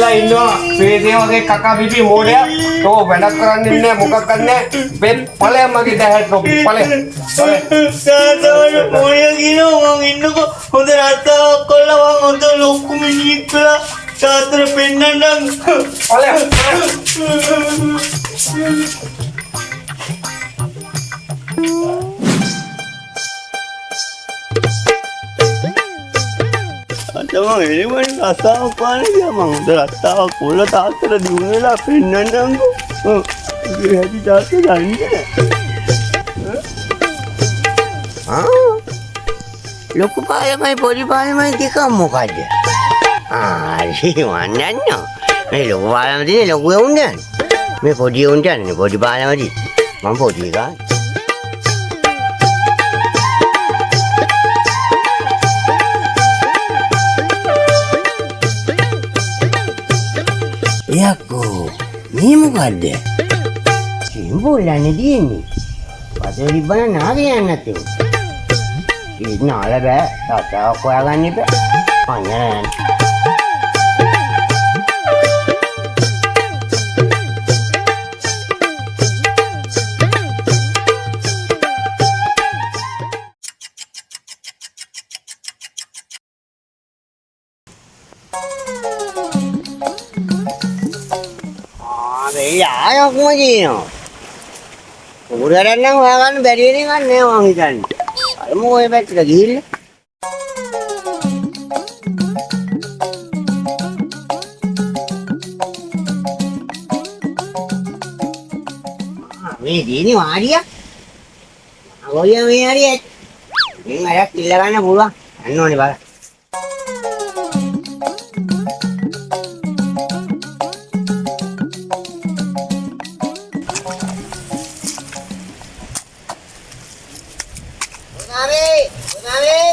වෙලා ඉන්නවා පේසේ වගේ කකා බිබි මෝඩයා. තෝ වැඩක් කරන්නේ නැහැ මොකක් කරන්නේ නැහැ. මේ ඵලයන් මගේ දැහැට රොප් ඵලයන්. තාත්තා මට මොනිය කියනවා මං ඉන්නකෝ හොඳ රස්සාවක් කරලා මං හොඳ ලොකු මිනිහෙක් වෙලා තාත්තට පෙන්නන්නම්. ඵලයන්. අද මං එළිමනේ රස්සාවක් පාන්නේ ගියා මං හොඳ රස්සාවක් කරලා තාත්තට දියුණු වෙලා පෙන්නන්නම්කෝ. ඔව් ඒ හැටි තාත්තා දන්නේ නෑ. ආ ලොකු පාලමයි පොඩි පාලමයි දෙකම මොකද්ද? ආ හරි මන් දන්නවා. මේ ලොකු පාලම තියෙන්නේ ලොකු එවුන්ට යන්නේ. මේ පොඩි එවුන්ට යන්නේ පොඩි පාලම තියෙන්නේ. මං පොඩි එකා. යකෝ මේ මොකද්ද? සිම්බෝලන්නේ තියෙන්නේ. වතුර තිබ්බනම් නාගේ යන්නත් එපා. ඒ නාල බෑ. තාත්තාවක් හොයාගන්න එපා. මං යනවා. ආ මේ ආයක්ම කියනවා. උරරන් නම් හොයාගන්න බැරි වෙන එකක් නෑ මං හිතන්නේ. අර මොකෝ ඔය පැත්තට ගිහිල්ලා. ආ මේ තියෙන්නේ වාඩිය. ඔය මේ හරිය. ඉතින් අරක් ඉල්ල ගන්න පුළුවන්. යන්න ඕනේ බලන්න. ඔනාවේ ඔනාවේ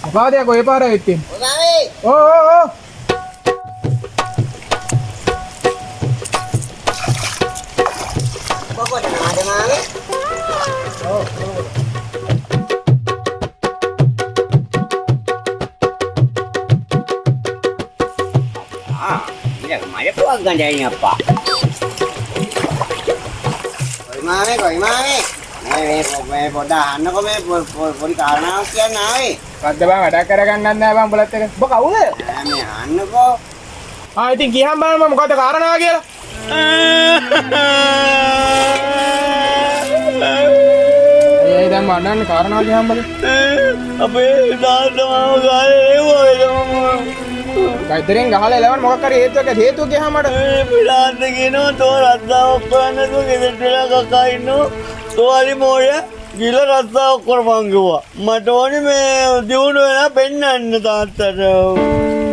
මොකಾದ යකෝ ඒ පාර ඇවිත් තියෙන්නේ? ඔනාවේ ඔව් ඔව් ඔව්. කොහොමද මාමේ? ආ ඊළඟ මල පුවක් ගන්න යන්නේ අප්පා. කොයි මාමේ කොයි මාමේ මේ මේ මේ පොඩ්ඩක් අහන්නකෝ මේ පොඩි කාරණාවක් කියන්න ආවේ. මොකද්ද බං වැඩක් කරගන්නත් නෑ බං උඹලත් එක්ක. උඹ කවුද? නෑ මේ අහන්නකෝ. ආ ඉතින් කියහන් බලන්න මම මොකද්ද කාරණාව කියලා. ඒ දැන් මම අඬන්නේ කාරණාව කියහන් බලන්න. අපේ තාත්තා මාව ගහලා එව්වා වෙලම. ගයිදරෙන් ගහලා එලවන්න මොකක් හරි හේතුවක් ඇති. හේතුව කියහන් මට. මේ තාත්තා කියනවා තෝ රස්සාවක් කරන්න නැතුව ගෙදරට වෙලා කකා ඉන්නවා. තෝ හරි මෝඩයා ගිහලා රස්සාවක් කරපන් කිව්වා. මට ඕනේ මේ දියුණු වෙලා පෙන්නන්න තාත්තට.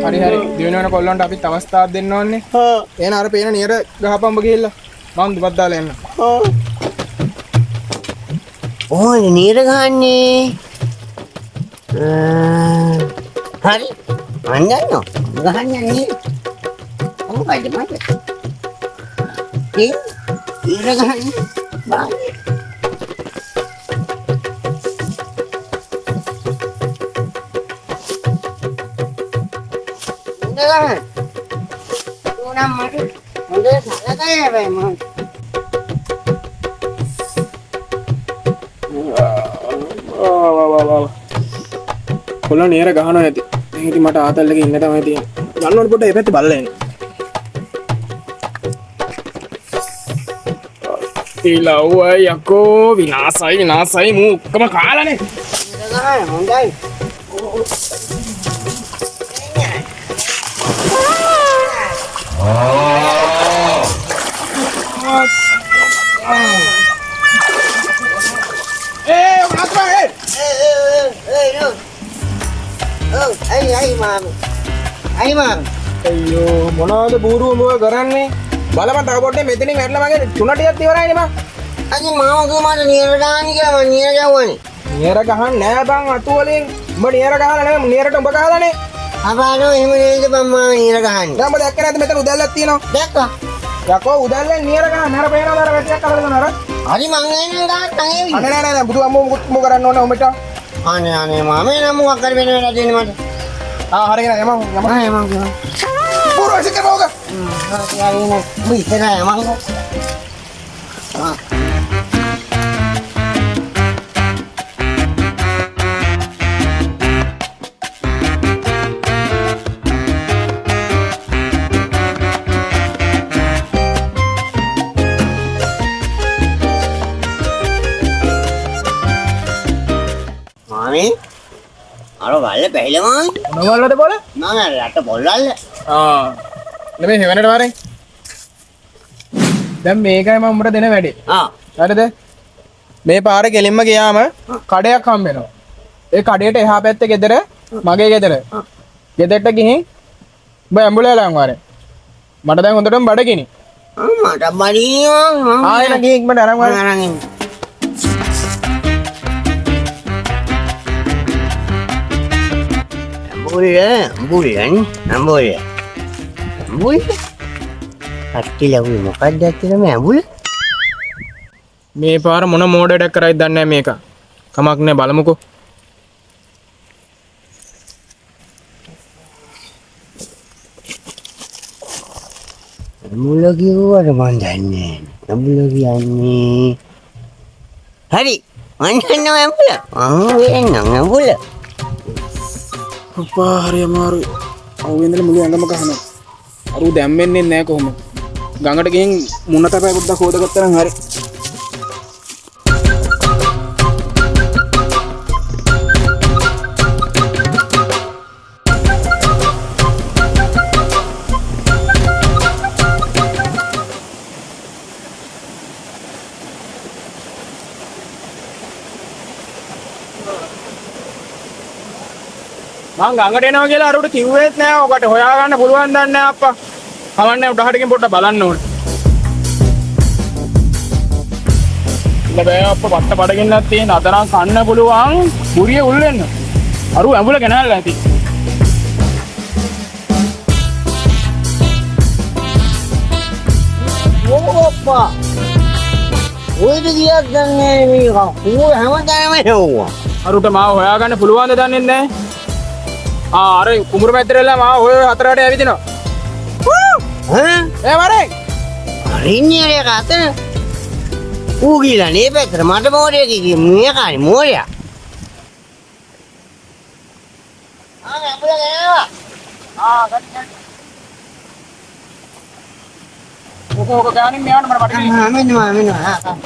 හරි හරි දියුණු වෙන කොල්ලන්ට අපිත් අවස්ථාවක් දෙන්න ඕනේ. හා එහෙනම් අර පේන නියර ගහපන් උඹ ගිහිල්ලා. මං දුපත් දාලා එන්න. හා ඕනේ නීර ගහන්නේ. හරි මං දන්නවා ගහන්නේ නීර. මොකද්ද මට? ඒ නීර ගහන්නේ බාන්නේ. හොඳ ගහන්න. උනම් මට හොඳ සලකලා හැබැයි මං. කොල්ලෝ නියර ගහනවා ඇති. දැන් ඉතින් මට ආතල් එකේ ඉන්න තමයි තියෙන්නේ. යන්න ඕනේ පොඩ්ඩක් ඒ පැත්තේ බලලා එන්න. ඊළව්වයි යකෝ විනාසයි විනාසයි මූ ඔක්කොම කාලානේ. නීර ගහන්න හොඳයි. ඒ ඔක නතර ඒ. ඒ ඒ ඒ නෝ. ඔව් ඇයි ඇයි මාමේ. ඇයි මාමේ. අයියෝ මොනවද බූරුව උඹ ඔය කරන්නේ? බලපන් තව පොඩ්ඩක් මෙතනින් වැටලා මගේ තුන ටිකක් ඉවරයිනේ බං. අනේ මාම කිව්වා මට නියර ගහන්න කියලා මං නියර ගැහුවානේ. නියර ගහන්න නෑ බං අතු වලින්. උඹ නියර ගහලා නෙමෙයි නියරට උඹ ගහලානේ. අපානෝ එහෙම නේද බං මාම නියර ගහන්නේ. දැන් උඹ දැක්කේ නැද්ද මෙතන උදැල්ලක් තියෙනවා. දැක්කා. යකෝ උදැල්ලෙන් නියර ගහන්න අර පේනවද අර වැටියක් අහලා දෙනවා අර. හරි මං එන්නේ ගහන්න ඒ අනේ නෑ නෑ නෑ බුදු අම්මෝ මොකුත් මෝ කරන්න ඕනේ උඹට. අනේ අනේ මාමේ නම් මොකක් හරි වෙන වැඩක් දෙන්න මට. ආ හරියට යමන් යමන්. ආ යමන් යමන්. පුර සුපර්වයිසර් කරපන් ඕක. හරි හරි නේ. උඹ ඉස්සරහ යමන්කෝ. ආ මාමේ අර වල්ල පැහිලා මාමේ. මොන වල්ලද බෝල? මම අර රට පොල් වල්ල. ආ නෙමෙයි හෙවණට වාරෙන්. දැන් මේකයි මම උඹට දෙන වැඩේ. ආ හරිද? මේ පාර කෙලින්ම ගියාම කඩයක් හම්බ වෙනවා. ඒ කඩේට එහා පැත්තේ ගෙදර මගේ ගෙදර. ගෙදරට ගිහින් උඹ ඇඹුලේ ලං වාරෙන්. මට දැන් හොඳටම බඩගිනි. මට බඩගිනි මං. ආ එන ගිහින් ඉක්මනට අරන් වාරෙන්. අරන් එන්න. ඇඹුල්ල ඇඹුල්ලනේ ඇඹුල්ල ඇඹුල්ල කට්ටි ලැබුවේ මොකක්ද ඇත්තටම ඇඹුල? මේ පාර මොන මෝඩ වැඩක් කරයිද දන්නේ නැහැ මේක. කමක් නෑ බලමුකෝ. ඇඹුල කිව්වට මං දන්නේ නෑ. ඇඹුල කියන්නේ හරි මං දන්නවා ඇඹුල. මං වෙන්නම් ඇඹුල. අප්පා හරි අමාරුයි. අවුවේ ඉඳලා මුළු ඇඟම ගහනවා. අර ඌ දැම්මෙන්නේ නෑ කොහොම. ගඟට ගිහින් මුණ තපයි පොඩ්ඩක් හොදගත්තා නම් හරි. මං ගඟට එනවා කියලා අර උඩ කිව්වෙත් නෑ. ඔකට හොයාගන්න පුළුවන් දන්නේ නෑ අප්පා. කමන්නේ උඩහට ගිහින් පොඩ්ඩක් බලන්න ඕනේ. ඉන්න බෑ අප්පා, පට්ට බඩගින්නක් තියෙන. අද නම් කන්න පුළුවන් බුරිය උල් වෙන්න. අරු ඇඹුල ගෙනල්ලා ඇති. ඕප්පා ඔයද ගියත් දන්නේ නෑ මේක. ඌ හැමතැනම හෙව්වා. අරුට මාව හොයාගන්න පුළුවන්ද දන්නේ නෑ. ආ අර කුඹුරු පැත්තට එලා මාව ඔය ඔය හතරට ඇවිදිනවා. ඈ? ඒ වරේ. අරින්නේ අර එක අතන. ඌ ගිහලා නේ පැත්තට මට මෝරයා කිව්වේ මේ කානේ මෝරයා. ආ ඇඹුල ගෙනාවා. ආ ගන්න ගන්න. ඕක ඕක ගානින් මෙයාට මට බඩගිනි. ආ මෙන්න මෙන්න ආ ආ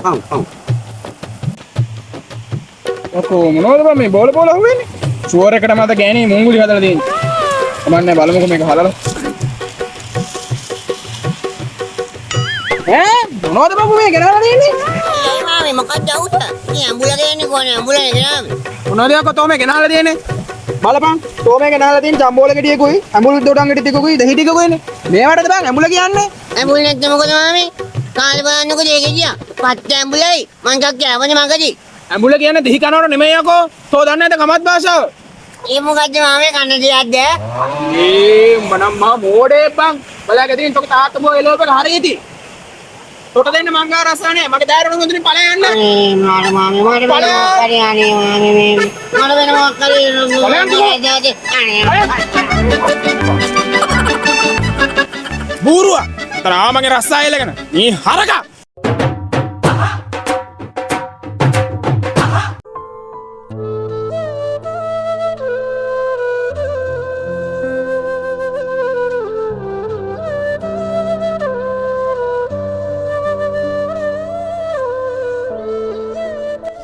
ආ ආ. ඔකෝ මොනවද බං මේ බෝල බෝල අහුවෙන්නේ? ෂුවර් එකට මත ගෑණි මුංගුලි හදලා තියෙන්නේ. කමන්නේ බලමුකෝ මේක හලලා. ඈ මොනවද බබු මේ ගෙනල්ලා තියෙන්නේ? ඒ මාමේ මොකක්ද අවුල? මේ ඇඹුල ගේන්නේ කොහොමද? ඇඹුල ගෙනාවේ. මොනවද යකෝ තෝ මේ ගෙනල්ලා තියෙන්නේ? බලපන් තෝ මේ ගෙනල්ලා තියෙන ජම්බෝල ගෙඩියකුයි ඇඹුල් දොඩම් ගෙඩි ටිකකුයි දෙහි ටිකකුයිනේ. මේවටද බං ඇඹුල කියන්නේ? ඇඹුල් නැත්නම් මොකද මාමේ? කාලේ බලන්නකෝ දෙය ගෙඩිය. පත්ත ඇඹුලයි මං එකක් කෑවනේ මගදී. ඇඹුල කියන්නේ දෙහි කනවට නෙමෙයි යකෝ. තෝ දන්නේ නැද්ද කමත් භාෂාව? ඒ මොකද්ද මාමේ කන්න දෙයක්ද? ඒ උඹ නම් මහා මෝඩේ බං. බලාගෙන ඉතින් තෝගේ තාත්තා බෝ එලෝප එක හරි ඉතින්. තොට දෙන්න මං ගාව රස්සා නෑ. මගේ දෑරණ හොඳින් ඵලයන් යන්න. අනේ මට මාමේ මට වෙන මොකක් හරි අනේ මාමේ මේ මට වෙන මොකක් හරි ඵලයන් කිව්වා. අනේ බූරුවා. තර ආ මගේ රස්සා එලගෙන. මේ හරකා.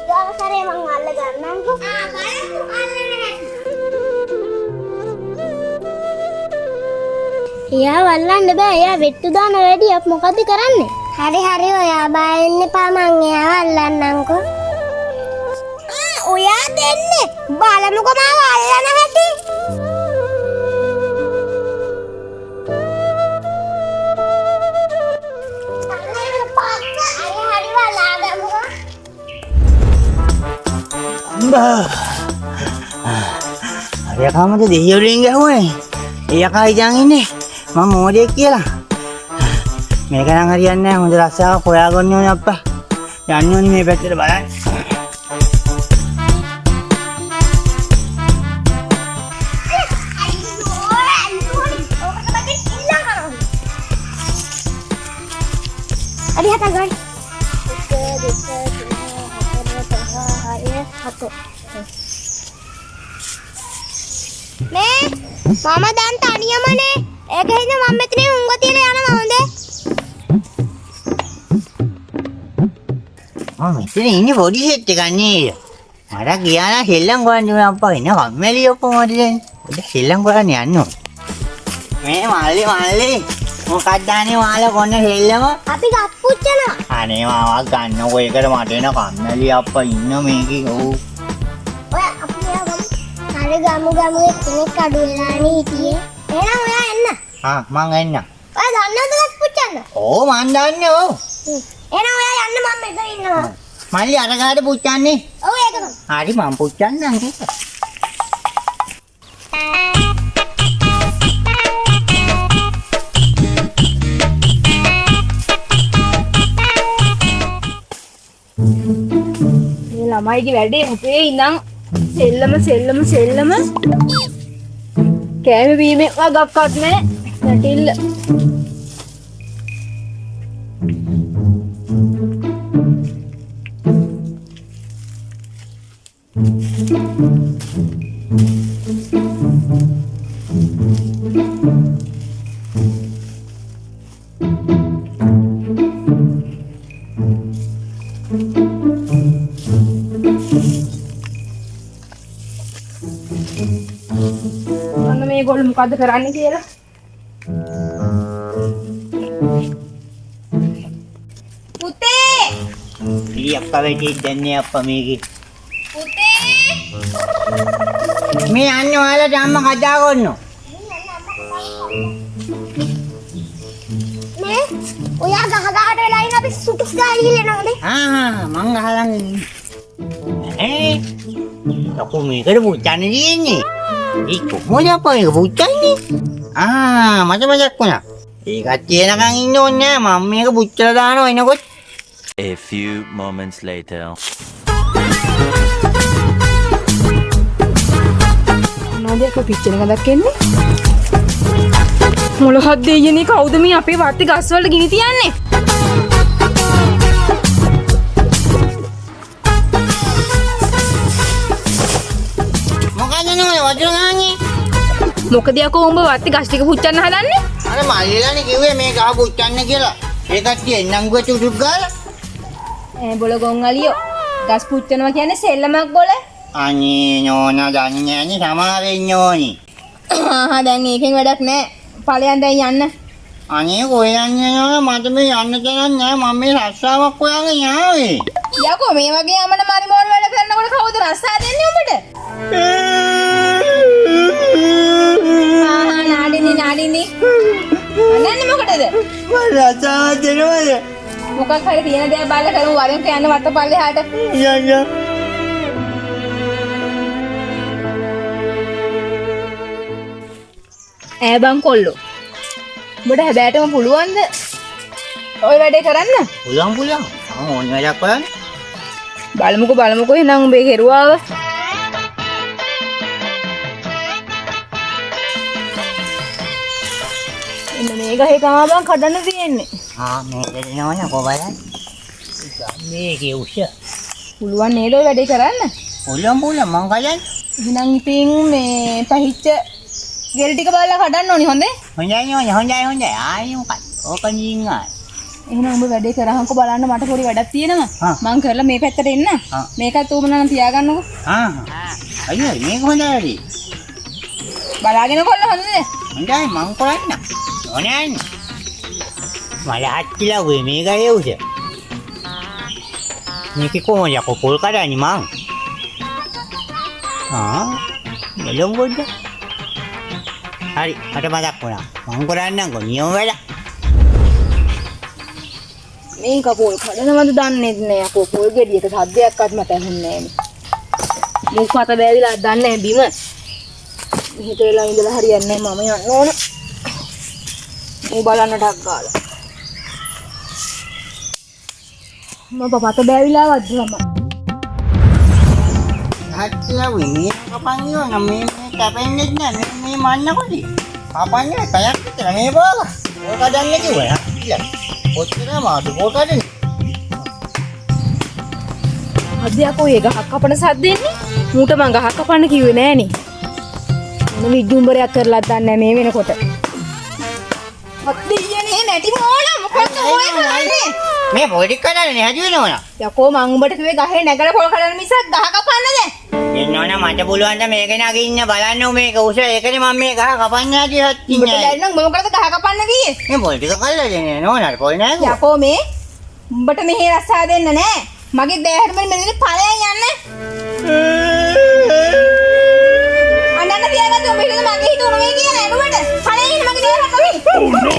ඊගාව සැරේ මං අල්ල ගන්නම්කෝ. ආ බලමු අල්ලන හැටි. එයා වල්ලන්න බෑ. එයා වෙට්ටු දාන වැඩි. අපි මොකද්ද කරන්නේ? හරි හරි ඔයා බය වෙන්න එපා. මං එයාව අල්ලන්නම්කෝ. ආ ඔයා දෙන්නේ. බලමුකෝ මාව අල්ලන හැටි. හරි හරි බලාගමුකෝ. අම්බා අර යකා මට දෙහිය වලින් ගැහුවේ. ඒ යකා හිටන් ඉන්නේ මම මෝඩයෙක් කියලා. මේක නම් හරියන්නේ නැහැ. හොඳ රස්සාවක් හොයාගන්න ඕනේ අප්පා. යන්න ඕනේ මේ පැත්තට බලන්න. අයියෝ ඇල්ලුවනේ. ඕක අඩි හතක් ගන්න. 1 2 3 4 5 6 7. මේ මම දැන් තනියමනේ. ඒක හින්දා මම මෙතනින් උංග තියලා යනවා හොඳේ. මම මෙතන ඉන්නේ පොඩි සෙට් එකක් නේද? මට ගියා නම් සෙල්ලම් කරන්න ඕන අප්පා. එන කම්මැලි ඔක්කොම මට දැන්. පොඩ්ඩක් සෙල්ලම් කරන්න යන්න ඕන. මේ මල්ලි මල්ලි මොකක්ද අනේ ඔයාලා කොන්න සෙල්ලම? අපි ගස් පුච්චනවා. අනේ මාවක් ගන්නකො ඒකට මට එන කම්මැලි අප්පා ඉන්න මේකේ. ඔව්. ඔය අපි ගමු. හරි ගමු ගමු එක්කෙනෙක් අඩු වෙලානේ හිටියේ. එහෙනම් ඔයා එන්න. ආ මං එන්න. ඔයා දන්නවද ගස් පුච්චන්න? ඔව් මං දන්නේ ඔව්. එහෙනම් ඔයා යන්න මම මෙතන ඉන්නවා. මල්ලි අර ගාට පුච්චන්නේ? ඔව් ඒක තමයි. හරි මං පුච්චන්නම් ඒක. මේ ළමයිගේ වැඩේ උපේ ඉඳන් සෙල්ලම සෙල්ලම සෙල්ලම කෑම බීමේ වගක්වත් නෑ නැටිල්ල. ඔන්න මේගොල්ලෝ මොකද්ද කරන්නේ කියලා. පුතේ ඊ අප්පා වෙටි දන්නේ අප්පා මේකේ. පුතේ මේ යන්නේ ඔයාලට අම්මා කතා කරනවා. මේ ඔයා ගහ ගහට වෙලා ඉන්න අපි සුටුස් ගාලා ගිහලා එනවා හොඳේ. ආ මං ගහලා ඉන්නේ. ඈ ලොකු මේකට පුච්චන්න තියෙන්නේ. ඒ කොහොමද අප්පා මේක පුච්චන්නේ? ආ මට මතක් වුණා. ඒකත් තියෙනකන් ඉන්න ඕනේ නෑ. මම මේක පුච්චලා දානවා එනකොට. A few moments later. මොනවද අපෝ පිච්චෙන ගඳක් එන්නේ? මොළහත් දෙයියනේ කවුද මේ අපේ වත්තේ ගස් වලට ගිනි තියන්නේ? මොකද නෝනේ වතුර ගහන්නේ? මොකද යකෝ උඹ වත්තේ ගස් ටික පුච්චන්න හදන්නේ? අර මල්ලිලානේ කිව්වේ මේ ගහ පුච්චන්න කියලා. ඒ කට්ටිය එන්නම් ගිහුවා චුටුක් ගාලා. ඈ බොල ගොන් අලියෝ ගස් පුච්චනවා කියන්නේ සෙල්ලමක් බොල. අනේ නෝනා දන්නේ නෑනේ සමා වෙන්න ඕනි. ආහා දැන් ඒකෙන් වැඩක් නෑ. ඵලයන් දැන් යන්න. අනේ කොහෙ යන්නේ නෝනා මට මේ යන්න තරම් නෑ. මම මේ රස්සාවක් හොයාගෙන ආවේ. යකෝ මේ වගේ අමන මරිමෝල් වැඩ කරනකොට කවුද රස්සා දෙන්නේ උඹට? ආහා නාඩිනි නාඩිනි. අනන්නේ මොකටද? මම රස්සාවක් දෙනවද? මොකක් හරි තියෙන දේ බලලා කරමු වරෙන් යන්න වත්ත පල්ලෙහාට. යන්න යන්න. ඈ බං කොල්ලෝ. උඹට හැබෑටම පුළුවන්ද ඔය වැඩේ කරන්න? පුළුවන් පුළුවන්. මම ඕන වැඩක් කරන්න. බලමුකෝ බලමුකෝ එහෙනම් උඹේ කෙරුවාව. එන්න මේ ගහේ තමයි බං කඩන්න තියෙන්නේ. ආ මේක දෙනවනේ කො බලන්න. මේකේ උෂ. පුළුවන් නේද ඔය වැඩේ කරන්න? පුළුවන් පුළුවන් මං කඩන්න. එහෙනම් ඉතින් මේ පැහිච්ච ගෙල් ටික බලලා කඩන්න ඕනි හොඳේ. හොඳයි හොඳයි හොඳයි හොඳයි. ආයි මොකක්ද? ඕක නින් ආයි. එහෙනම් උඹ වැඩේ කරහන්කෝ බලන්න මට පොඩි වැඩක් තියෙනවා. මං කරලා මේ පැත්තට එන්න. මේකත් උඹ නම් තියාගන්නකෝ. ආ අයියෝ මේක හොඳයි වැඩි. බලාගෙන කොල්ල හොඳද? හොඳයි මං කරන්න. ඕනේ නෑ. මල හච්චිලා ඔය මේ ගහේ උස. මේක කොහොමද යකෝ පොල් කඩන්නේ මං? ආ මෙලොම් ගොඩ. හරි මට මතක් වුණා. මං කරන්නම්කෝ නියම වැඩ. මේක පොල් කඩනවද දන්නේ නෑ යකෝ පොල් ගෙඩියක සද්දයක්වත් මට ඇහුන්නේ නෑනේ. මුක් පත බෑවිලා දන්නේ නෑ බිම. මෙහෙට වෙලා ඉඳලා හරියන්නේ නෑ මම යන්න ඕන. මූ බලන්න ටක් ගාලා. මම පත බෑවිලාවත් මම. හච්චිලා ඔය මේ කපන් ඉවන මේ මේ කැපෙන්නේ නෑ මේ මේ මන්නකොටි. කපන්නේ පැයක් විතර මේ බෝල. ඔය කඩන්න කිව්වා හච්චිලා. කොච්චර මාරු පොල් කඩන්නේ. අද යකෝ ඒ ගහක් කපන සද්ද එන්නේ. මූට මං ගහක් කපන්න කිව්වේ නෑනේ. මොන විජ්ජුම්බරයක් කරලාත් දන්නේ නෑ මේ වෙනකොට. අද්දියනේ නැටි මෝනා මොකක්ද ඔය කරන්නේ? මේ පොල් ටික කඩන්නේ හැදුවේ නෝනා. යකෝ මං උඹට කිව්වේ ගහේ නැගලා පොල් කඩන්න මිසක් ගහ කපන්නද? නෝනා මට පුළුවන් ද මේක නගින්න බලන්න මේක උස ඒකනේ මම මේ ගහ කපන්න හැටි හත් උඹට බැරි නම් උඹ මොකටද ගහ කපන්න ගියේ? මේ පොල් ටික කඩලා දෙන්නේ නෝනා පොල් නෑ කිව්වා. යකෝ මේ උඹට මෙහෙ රස්සා දෙන්න නෑ. මගේ දෑහට මෙන්න මෙතන ඵලයන් යන්න. අඬන්න තියාගත්ත උඹ හිතන මගේ හිත උණු වෙයි කියලා ඇඬුවට ඵලයන් ඉන්න මගේ දෑහට කොහේ? Oh no.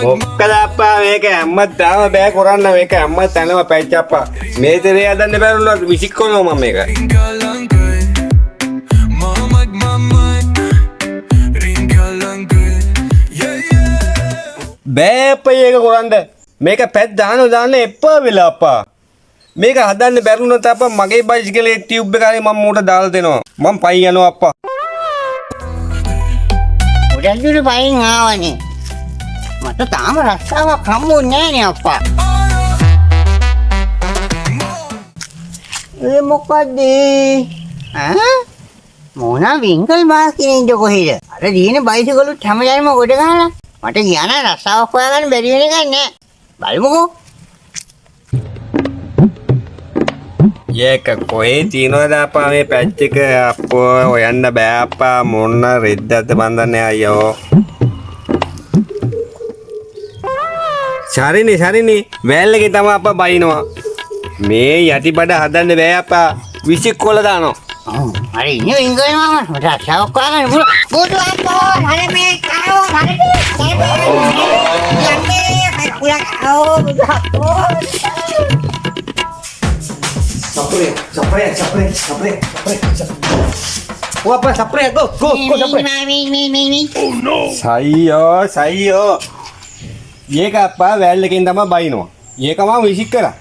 මොකද අප්පා මේක හැමදාම බෑ කරන්න මේක හැම තැනම පැච් අප්පා. මේ දේ හදන්න බැරුණොත් විසික්කොනවා මම මේක. බෑ අප්පා ඒක කරන්න. මේක පැච් දාන දාන්න එපා වෙලා අප්පා. මේක හදන්න බැරුණොත් අප්පා මගේ බයිසිකලේ ටියුබ් එක හරි මම මූට දාලා දෙනවා. මම පයින් යනවා අප්පා. ගොඩක් දුර පයින් ආවනේ. මට තාම රස්සාවක් හම්බුන්නේ නෑනේ අප්පා. ඒ මොකද්ද? ඈ මොන වින්කල් බාස් කෙනෙක්ද කොහෙද? අර දින බයිසිකලුත් හැමදාම ගොඩ ගහලා මට ගියා නම් රස්සාවක් හොයාගන්න බැරි වෙන එකක් නෑ. බලමුකෝ. ඒක කොහේ තියනවද අප්පා මේ පැච් එක? අප්පෝ හොයන්න බෑ අප්පා. මොන රෙද්දක්ද මන් දන්නේ අයියෝ. සරිනේ සරිනේ වැල් එකේ තමයි අප්පා බයිනවා. මේ යටි බඩ හදන්න බෑ අප්පා. විසිකොල දානවා. ඔව් හරි ඉන්නේ වින්කල් මාමා මට රස්සාවක් හොයාගන්න පුළුවන්. බුදු අප්පෝ හරි මේ කාවෝ හරි යන්නේ කුලක් ආවෝ බුදු අප්පෝ. සප්‍රේ සප්‍රේ සප්‍රේ සප්‍රේ සප්‍රේ. ඔව් අප්පා සප්‍රේ ගෝ ගෝ ගෝ සප්‍රේ. මේ Oh no. සයියෝ සයියෝ. ඒක අප්පා වැල් එකෙන් තමයි බයිනවා. ඒක මම විසික් කරා.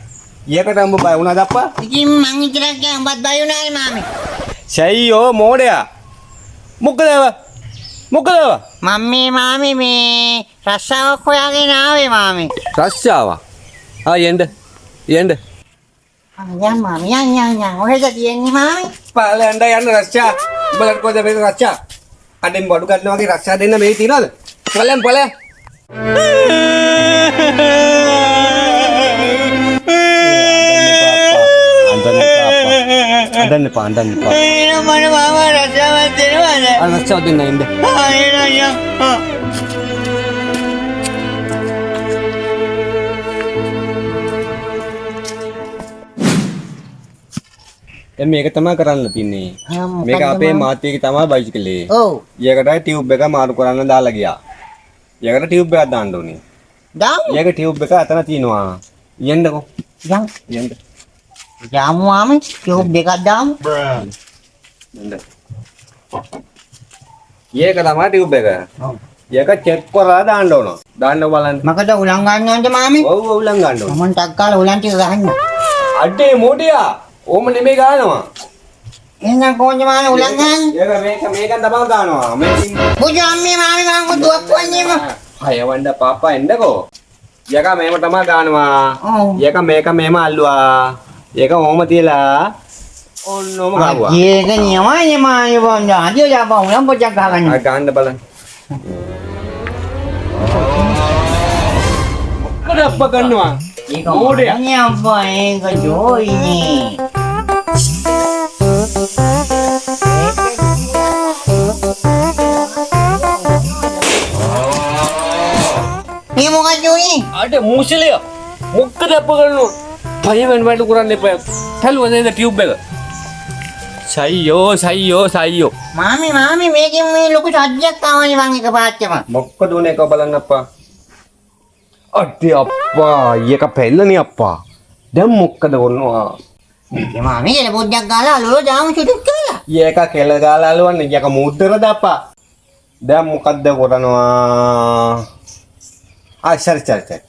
ඒකට උඹ බය වුණාද අප්පා? ඉතින් මං විතරක් ගියා උඹත් බය වුණානේ මාමේ. සයියෝ මෝඩයා. මොකද ඒවා? මොකද ඒවා? මම මේ මාමේ මේ රස්සාවක් හොයාගෙන ආවේ මාමේ. රස්සාවක්? ආ යන්න. යන්න. යන් මාමේ යන් යන් යන්. ඔහෙද තියෙන්නේ මාමේ? පාලෙන්ඩ යන්න රස්සා. උඹලට කොහෙද මේ රස්සා? අඩෙන් බඩු ගන්න වගේ රස්සා දෙන්න මේ තියනවද? පලෙන් පලෙන්. අඬන්න එපා අඬන්න එපා. එන මන මාමා රස්සාවක් දෙනවද? අර රස්සාව දෙන්න එන්න. ආ එන යන්. දැන් මේක තමයි කරන්න තින්නේ. මේක අපේ මාත්‍යගේ තමයි බයිසිකලේ. ඔව්. ඊයකට ටියුබ් එක මාරු කරන්න දාලා ගියා. ඊයකට ටියුබ් එකක් දාන්න ඕනේ. දාමු. ඊයක ටියුබ් එක අතන තියෙනවා. යන්නකෝ. යන්. යන්න. දාමු මාමේ ටියුබ් දෙකක් දාමු. යන්න. ඊයක තමයි ටියුබ් එක. ඔව්. ඊයක චෙක් කරලා දාන්න ඕන. දාන්න බලන්න. මොකද උලන් ගන්න ඕනද මාමේ? ඔව් ඔව් උලන් ගන්න ඕන. මමන් ටක් ගාලා උලන් ටික ගහන්න. අඩේ මොඩියා. ඕම නෙමෙයි ගහනවා. එහෙනම් කොහොමද මාමේ උලන් ගහන්නේ? ඒක මේක මේකෙන් තමයි ගහනවා. මේකෙන් බුදු අම්මේ මාමේ මං කො දුවක් වන්නේම. හයවන්න පාපා එන්නකෝ. යකා මේව තමයි ගහනවා. ඔව්. යකා මේක මේම අල්ලුවා. ඒක ඕම තියලා ඔන්න ඕම ගහුවා. ඒක නියමයි මාමේ බං. අදියෝ යාපා උලන් පොඩ්ඩක් ගහගන්න. ආ ගහන්න බලන්න. මොකද අප්පා ගන්නවා? ඒක මොඩයා. නේ අප්පා ඒක ජෝයිනේ. මේ මොකක්ද උනේ? අඩේ මුසලිය. මොකද අප්පා කරනවා? පය වෙන වැඩ කරන්න එපා. පැලුවා නේද ටියුබ් එක? සයියෝ සයියෝ සයියෝ. මාමේ මාමේ මේකෙන් මේ ලොකු සද්දයක් ආවනේ මං එක පාච්චම. මොකද උනේ එක බලන්න අප්පා. අඩේ අප්පා ඒක පැල්ලනේ අප්පා. දැන් මොකද කරනවා? මේක මාමේ එල පොඩ්ඩක් ගාලා අලුව දාමු චුටුක් කියලා. ඒක කෙල ගාලා අලවන්නේ. ඒක මුද්දර දාපා. දැන් මොකද්ද කරනවා? ආ සර් සර් සර්.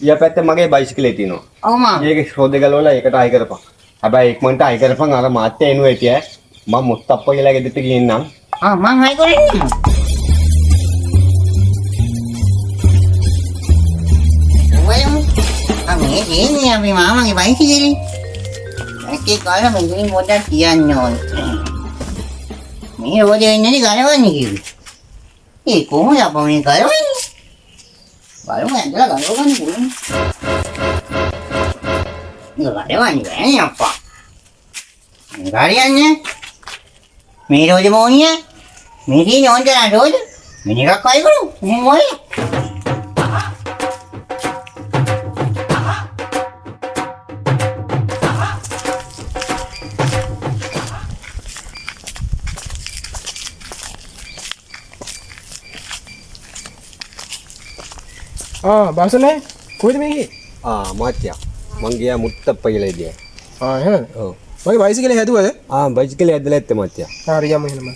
ඊය පැත්තේ මගේ බයිසිකලේ තියෙනවා. ඔව් මාමා. ඒක රෝදේ ගලවලා ඒකට ආයි කරපන්. හැබැයි ඉක්මනට ආයි කරපන් අර මාත්‍ය එනවා ඇති ඈ. මං මුත්තප්පා කියලා ගෙදරට ගිහින් නම්. ආ මං හයි කරන්නේ. ඔයම ආ මේ දෙන්නේ අපි මාමගේ බයිසිකලේ. ඒකේ කාලා මං පොඩ්ඩක් කියන්න ඕනේ. මේ රෝදේ වෙන්නේ ගලවන්නේ කිව්වේ. ඒ කොහොමද අපා මේ ගලවන්නේ? බලමු ඇඳලා ගලව ගන්න පුළුවන්. මේක ගලවන්නේ බෑනේ අප්පා. මේක හරියන්නේ. මේ රෝදේ මොනිය? මේ තියෙන හොඳ නෑ රෝද. මිනි එකක් අය කරමු. මෙහෙම ඔය. ආ බාසනේ කොහෙද මේ ගියේ? ආ මාත්‍යා මං ගියා මුත්තප්පා කියලා ඉතින්. ආ එහෙමද? ඔව්. මගේ බයිසිකලේ හැදුවද? ආ බයිසිකලේ ඇදලා ඇත්තේ මාත්‍යා. හරි යමු එහෙනම්.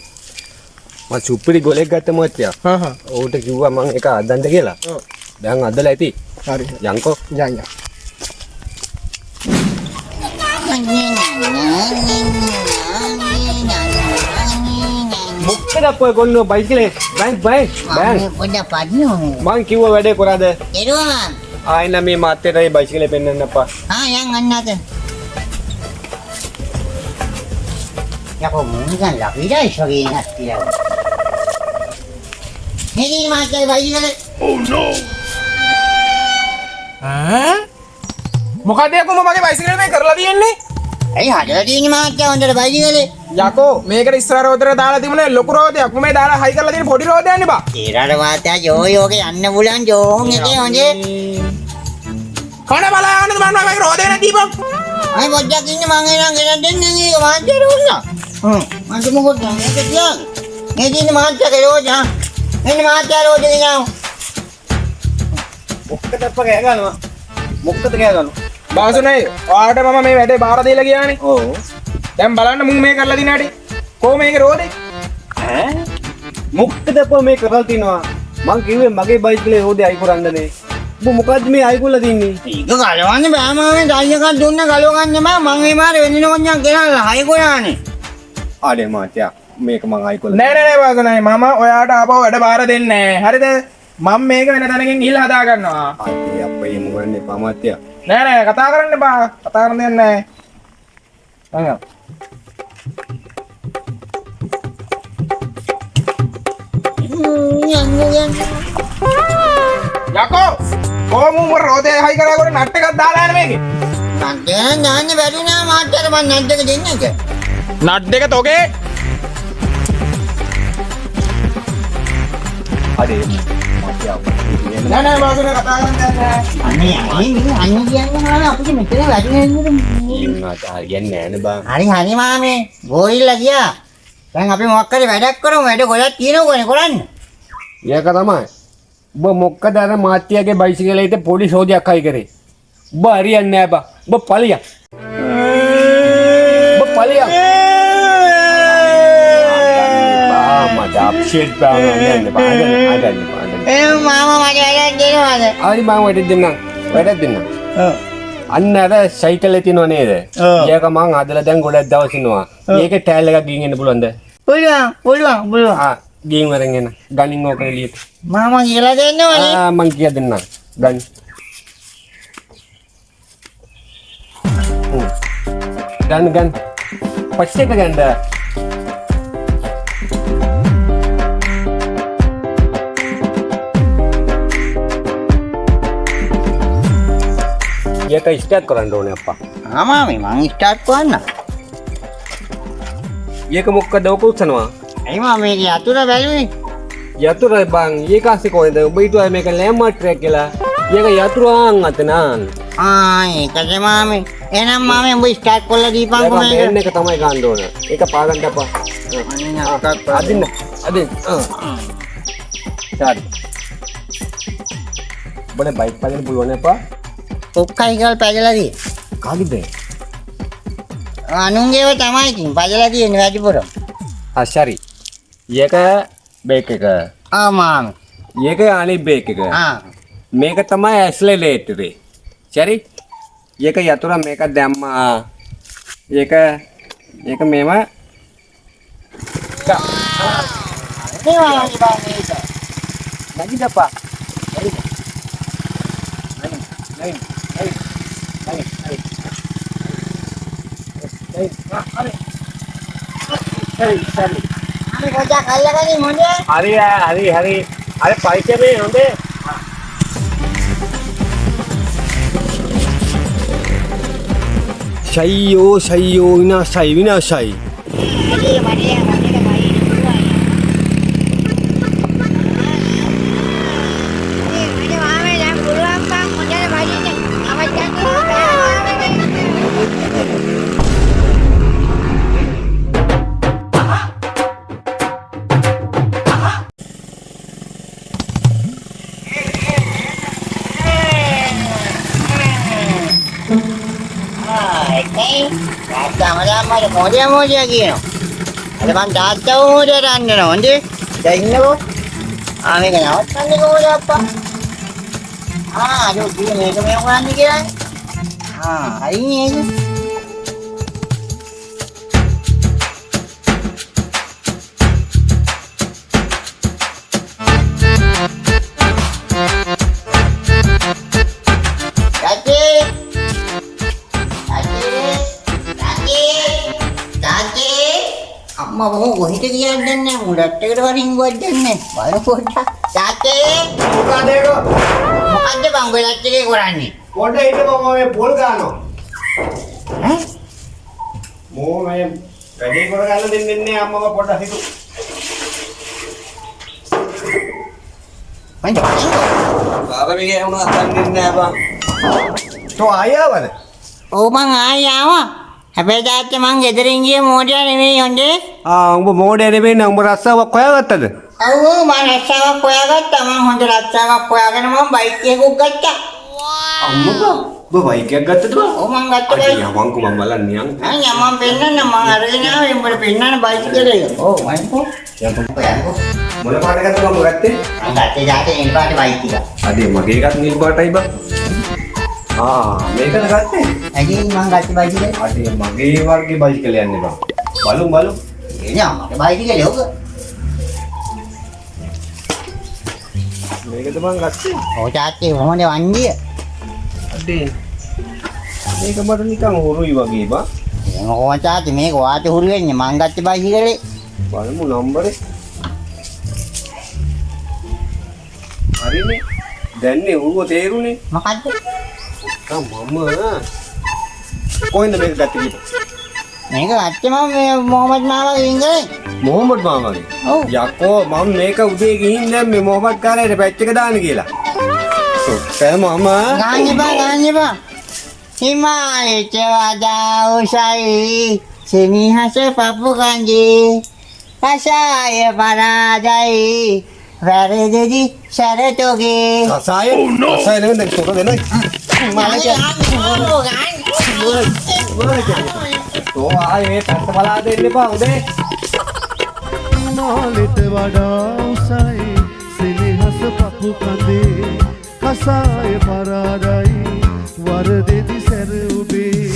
මං සුපිරි ගොලෙක් ගත්ත මාත්‍යා. හා හා. ඔහුට කිව්වා මං ඒක හදන්න කියලා. ඔව්. දැන් හදලා ඇති. හරි. යන්කෝ. යන් යන්. මොකද අප්පා ගොන්නෝ බයිසිකලේ බෑ බෑ බෑ. මම පොඩ්ඩක් පදිනවා මේ. මං කිව්ව වැඩේ කරාද? කෙරුවා මාම. ආ එන්න මේ මාත්‍යට මේ බයිසිකලේ පෙන්නන්න අප්පා. ආ යන් අන්න අත. යකෝ මූ නිකන් ලකි ඩයිස් වගේ එකක් කියලා. මේ තියෙන මාත්‍යාගේ බයිසිකලේ. ඈ මොකද යකෝ මම මගේ බයිසිකලේ මේ කරලා තියෙන්නේ? ඇයි හදලා තියෙන්නේ මාත්‍යා හොඳට බයිසිකලේ? යකෝ මේකට ඉස්සර රෝදේට දාලා තිබුණේ ලොකු රෝදයක්. මම මේ දාලා හයි කරලා තියෙන පොඩි රෝදයක් නේ බා. ඒරාට මාත්‍යා ජෝයි ඕකේ යන්න පුළුවන් ජෝන් එකේ හොඳේ. කන බලා යන්නද මං මගේ රෝදේ නැති බං. අනේ පොඩ්ඩක් ඉන්න මං එනම් ගෙනත් දෙන්නම් ඒක මාත්‍යාට ඕන. හ්ම් මන්ට මොකද මේක තියාගන්න. මේ තියෙන මාත්‍යාගේ රෝද හා. මෙන්න මාත්‍යා රෝද ගෙනාව. මොකද අප්පා කෑ ගන්නවා? මොකද කෑ ගන්නවා? බාසුනේ ඔයාලට මම මේ වැඩේ බාර දීලා ගියානේ. ඔව්. දැන් බලන්න මුන් මේ කරලා දින හැටි. කොහොම මේකේ රෝදේ? ඈ මොකද අප්පා මේ කරලා තිනවා? මං කිව්වේ මගේ බයිසිකලේ රෝදේ අයි කරන්නනේ. උඹ මොකද්ද මේ අයි කරලා තින්නේ? ඒක ගලවන්න බෑ මාමේ ඩයි එකක් දුන්න ගලව ගන්න බෑ මං ඒ මාර වෙන නෝන්ජක් ගෙනල්ලා හයි කරානේ. අනේ මාත්‍යා මේක මං අයි කරලා නෑ නෑ නෑ බාසුනේ මම ඔයාට ආපහු වැඩ බාර දෙන්නේ නෑ. හරිද? මම මේක වෙන තැනකින් ගිහිල්ලා හදා ගන්නවා. අනේ අප්පා එහෙම කරන්න එපා මාත්‍යා. නෑ නෑ කතා කරන්න එපා. කතා කරන්න දෙයක් නෑ. මං යනවා. යන්න යන්න. යකෝ කොහොම උඹ රෝදේ හයි කරා කොට නට් එකක් දාලා යන මේකේ. නට් එක දාන්න බැරි නෑ මාත්‍යාට මං නට් එක දෙන්නද? නට් දෙක තොගේ. අනේ මාත්‍යා නෑ නෑ බාසුනේ කතා කරන්න දෙයක් නෑ. අනේ අනේ මේ අනේ කියන්නේ මාමේ අපිට මෙතන වැඩි නේද? හරියන්නේ නෑනේ බං. හරි හරි මාමේ ගෝරිල්ලා ගියා. දැන් අපි මොකක් හරි වැඩක් කරමු. වැඩ ගොඩක් තියෙනවනේ කරන්න. ඒක තමයි. උඹ මොකද අර මාත්‍යාගේ බයිසිකලේට පොඩි සෝදයක් හයි කරේ? උඹ හරියන්නේ නෑ බං. උඹ පලියන්. උඹ පලියන්. බා මට අප්සෙට් බං අඬන්න බා අඬන්න අඬන්න බා අඬන්න. ඒ මාමා මට වැඩක් දෙනවද? හරි මං වැඩක් දෙන්නම්. වැඩක් දෙන්නම්. ඔව්. අන්න අර සයිකල් එකේ තියෙනව නේද? ඔව්. ඒක මං හදලා දැන් ගොඩක් දවස් ඉන්නවා. මේකේ ටයර් එකක් ගිහින් එන්න පුළුවන්ද? පුළුවන් පුළුවන් පුළුවන්. ආ ගිහින් වරෙන් එන්න. ගනින් ඕක එළියට. මාමා කියලා දෙන්න ඕනේ. ආ මං කියා දෙන්නම්. ගන්න. ගන්න ගන්න. පස්සේ එක ගන්න. ඒක ස්ටාර්ට් කරන්න ඕනේ අප්පා. ආ මාමේ මං ස්ටාර්ට් කරන්න. ඒක මොකක්ද ඔක උස්සනවා? ඇයි මාමේ මේකේ යතුර බැලුවේ? යතුර බං ඒක අස්සේ කොහෙන්ද? ඔබ හිතුවා මේක ලෑන්ඩ්මාර්ක් ට්‍රැක් කියලා. ඒක යතුරු ආන් අතන ආන්. ආ ඒකද මාමේ. එහෙනම් මාමේ උඹ ස්ටාර්ට් කරලා දීපන්කෝ ඒක මේක. බෑන් එක තමයි ගන්න ඕන. ඒක පාගන්න අප්පා. අදින්න අදින්න. හරි. උඹට බයික් පදින්න පුළුවන් අප්පා? ඔක්කයි කියලා පැදලා දී. කාගේද? අනුන්ගේව තමයි ඉතින් පජලා තියෙන්නේ වැඩිපුර. ආ සරි. ඒක බ්‍රේක් එක. ආ මාමේ. ඒක අනිත් බ්‍රේක් එක. ආ මේක තමයි ඇක්සලරේටර් එක. සරි. ඒක යතුරු මේක දැම්මා. ඒක ඒක මේම මේ මාමේ බං මේක. නැගිටපා. නැගිට. නැගිට. නැගිට. නැගිට. නැගිට. හරි. හරි හරි. අපි පොඩ්ඩක් අල්ලගනින් හොඳේ. හරි හරි හරි. අර පයිසේ මේ හොඳේ. ශයියෝ ශයියෝ විනාශයි විනාශයි. මඩේ මඩේ මඩේ බයි. මඩේ මාමේ දැන් පුළුවන් බං හොඳට බහින්න. අවශ්‍යන් තාත්තා මට මොඩියා මොඩියා කියනවා. අර මං තාත්තව මොඩියට අන්නනවා හොඳේ. දැන් ඉන්නකෝ. ආ මේක නවත්තන්නේ කොහොමද අප්පා? ආ අර කිව්වේ මේක මෙහෙම කරන්න කියලා. ආ හරිනේ ඒක. තාත්තේ තාත්තේ තාත්තේ තාත්තේ අම්මා බොහොම කොහෙට ගියාද දන්නේ නැහැ. මුලට් එකට වරින්ගුවක් දන්නේ නැහැ. බලමු පොඩ්ඩක්. තාත්තේ මොකද ඒක? මොකද්ද බං ඔය ලට් එකේ කරන්නේ? පොඩ්ඩක් හිටපන් මම මේ පොල් ගන්නවා. ඈ මෝ මේ වැඩේ කරගන්න දෙන්නේ නැහැ අම්මව පොඩ්ඩක් හිටු. මං වරින්ගුව. අර මේක වුණා දන්නේ නැහැ බං. තෝ ආයෙ ආවද? ඔව් මං ආයෙ ආවා. හැබැයි තාත්තේ මං ගෙදරින් ගියේ මෝඩයා නෙමෙයි හොඳේ. ආ උඹ මෝඩයා නෙමෙයි නේ උඹ රස්සාවක් හොයාගත්තද? ඔව් ඔව් මං රස්සාවක් හොයාගත්තා. මං හොඳ රස්සාවක් හොයාගෙන මං බයික් එකකුත් ගත්තා. අම්මා උඹ බයික් එකක් ගත්තද බං? ඔව් මං ගත්ත අනේ බයික්. යමන්කෝ මං බලන්න යන්. ආ යමන් පෙන්නන්න මං අරගෙන ආවේ උඹට පෙන්නන්න බයිසිකලය. ඔව් මං යන්කෝ යන්කෝ. මොන පාට එකක්ද බං ඔය ගත්තේ? මං ගත්තේ තාත්තේ නිල් පාට බයික් එක. අනේ මගේ එකත් නිල් පාටයි බං. ආ මේකද ගත්තේ? ඇයි මං ගත්තේ බයිසිකලය? අනේ මගේ වර්ගේ බයිසිකලයක් නේ බං. බලමු බලමු. ඒ නෑ මගේ බයිසිකලය ඔක. මේකද බං ගත්තේ? ඔව් තාත්තේ කොහොමද වන්දිය? අඩේ මේක මට නිකන් හුරුයි වගේ බං. එහෙම කොහොමද තාත්තේ මේක වාට හුරු වෙන්නේ මං ගත්තේ බයිසිකලේ. බලමු නම්බරේ. හරිනේ. දැන්නේ හුරුව තේරුනේ. මොකද්ද? මම කොහෙන්ද මේක ගත්තේ කියලා? මේක ගත්තේ මම මේ මොහොමඩ් මාමගේ ඉංගලෙන්. මොහොමඩ් මාමගේ? ඔව්. යකෝ මම මේක උදේ ගිහින් දැන් මේ මොහොමඩ් කාරයට පැච් එක දාන්න කියලා. සොක්කෑ මම ගන්න එපා ගන්න එපා. හිමාලයට වඩා උසයි සෙනෙහස පපු කන්දේ කසාය පරාදයි වැරදිදි සැරතොගේ. කසාය? කසාය නෙමෙයි දැන් තොර දෙනයි. තෝ ආයේ මේ පැත්ත බලා දෙන්න එපා හොඳේ. හිමාලයට වඩා උසයි සෙනෙහස පපු කඳේ කසාය පරාදයි වරදෙදි සැර ඔබේ.